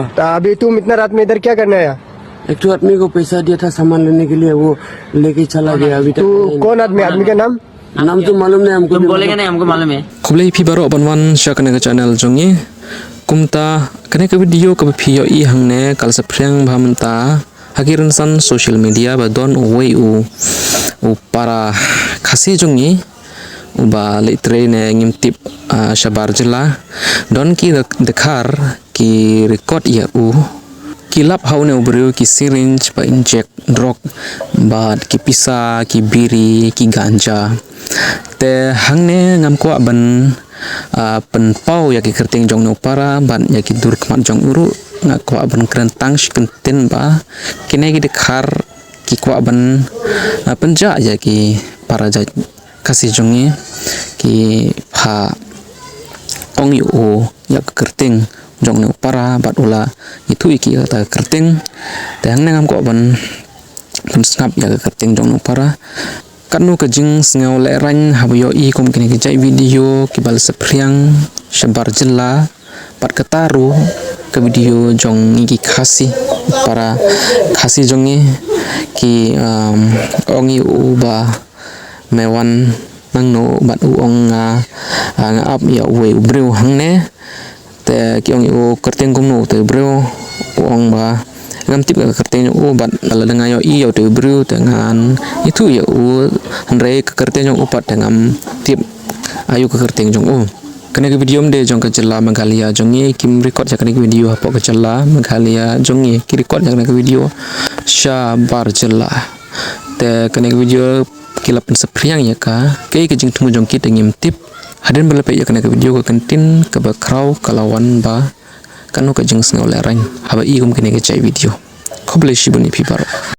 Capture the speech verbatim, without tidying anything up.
अभी तुम इतना रात में इधर क्या करने आया? एक ठो आदमी को पैसा दिया था सामान लेने के लिए, वो लेके चला गया। अभी तक तू नहीं। कौन आदमी? आदमी का नाम? नाम तो मालूम नहीं हमको तुम भी, बोलेंगे मतलब, नहीं, हमको मालूम है। Khublei phi baroh ban wan sha kane ka channel jong ngi. Kumta kane ka video kaba phi ïohi hangne ka la saphriang bha mynta ha ki rynsan social media ba don uwei u, u para Khasi jong ngi uba leit trei ne ngim tip, ah, shabar jylla. Don ki dkhar ki record ïa u, ki lap ha une u briew ki syringe ba inject drug, bad ki pisa, ki biri, ki ganja. Te hangne ngam kwah ban, ah, pynpaw ïa ki kyrteng jong une u para bad ïa ki dur khmat jong u ruh, nga kwah ban kren tang shi kyntien ba kine ki dkhar ki kwah ban, ah, pynjah ïa ki para jait Khasi jong ngi, ki pha ong ïa u ïa ka kyrteng jong une u para bad u la ïathuh ïa ki ïa kata ka kyrteng. Te hangne ngam kwah ban pynsngap ïa ka kyrteng jong une u para. Katno ka jingsngew lehraiñ haba ïohi kum kine ki jait video kiba la saphriang shabar jylla. Bad kata ruh ka video jong ngi ki Khasi, para Khasi jong ngi, ki, um, ong ïa u ba me wan nangno bad u ong nga, ah, nga ap ïa uwei u briew hangne. Te ki ong ïa u kyrteng kumno te u briew, u ong ba ngam tip ka kyrteng jong u bad lada nga ïohi ïa u te u briew te ngan ïathuh ïa u, hynrei ka kyrteng jong u pat te ngam tip aïu ka kyrteng jong u. Kane ka video ym dei jong ka jylla Meghalaya jong ngi, kim record ïa kane ka video hapoh ka jylla Meghalaya jong ngi, ki record ïa kane ka video shabar jylla. Te kane ka video ki la pynsaphriang ïa ka, kaei ka jingthmu jong ki te ngim tip. Hadien ba la peit ïa kane ka video, ka kyntien kaba khraw ka la wan ba kano ka jingsngew lehraiñ haba i kum kine ki jait video. Khublei shibun ïa phi baroh.